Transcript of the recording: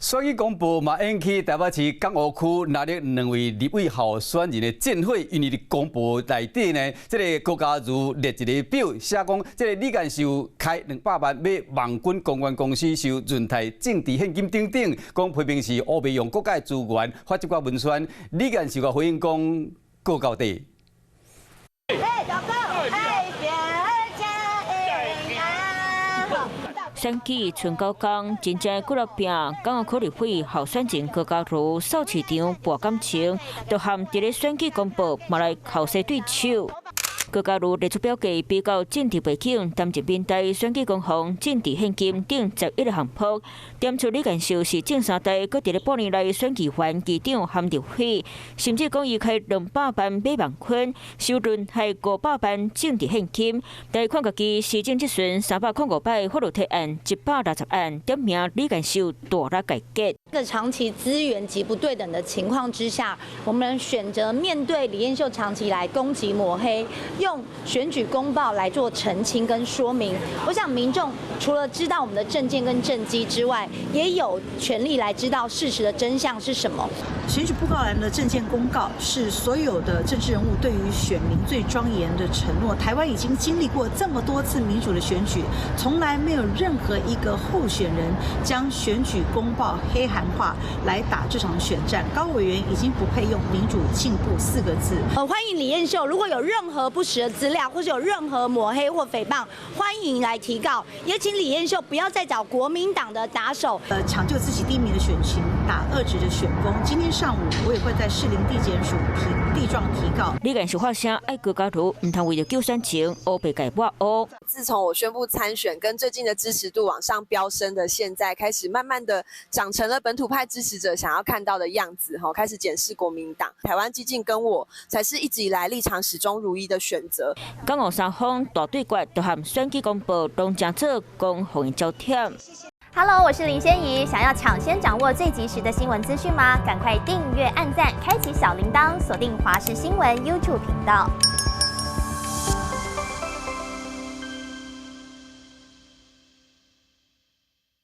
選舉公報嘛引起台北市港湖區藍綠兩位立委候選人的戰火，因為佇公報內底呢，這个高嘉瑜列一个表，寫講這个李彥秀開200萬買網軍公關公司收潤泰政治獻金等等，講批評是烏白用國家資源發這寡文宣，李彥秀共回應講告到底。欸，大哥，選舉賰九工，真正骨力拼，港湖區立委候選人高嘉瑜掃市場博感情，就含佇咧選舉公報嘛來口舌對手。高嘉瑜列出表格比較政治背景、擔任民代選舉攻防、政治獻金等11個項目，點出李彥秀是政三代，閣佇咧半年內選議員、議長含立委，甚至講伊開200萬買網軍，收潤泰500萬政治獻金。但看家己施政質詢305擺法律提案160案，點名李彥秀大力改革。個長期資源極不對等的情況之下，我們選擇面對李彥秀長期來攻擊抹黑，用選舉公報來做澄清跟說明。我想民眾除了知道我們的政見跟政績之外，也有權利來知道事實的真相是什麼。選舉布告欄的政見公告是所有的政治人物對於選民最莊嚴的承諾。台灣已經經歷過這麼多次民主的選舉，從來沒有任何一個候選人將選舉公報黑函化來打這場選戰。高委員已經不配用民主進步四個字。歡迎李彥秀，如果有任何不實的資料，或是有任何抹黑或誹謗，歡迎來提告。也請李彥秀不要再找國民黨的打手，搶救自己低迷的選情，打惡質的選風。今天上午我也會在士林地檢署提地狀提告。李彥秀發聲，愛高嘉瑜，毋通為著救選情，烏白共抹烏。自從我宣布參選，跟最近的支持度往上飆升的，現在開始慢慢的長成了本土派支持者想要看到的樣子，哈，開始檢視國民黨、台灣基進跟我，才是一直以來立場始終如一的選擇。港湖三方大對決，就和選舉公報攏成做攻防的焦點。 Hello，我是林仙怡，想要搶先掌握最及時的新聞資訊嗎？趕快訂閱、按讚、開啟小鈴鐺，鎖定華視新聞 YouTube 頻道。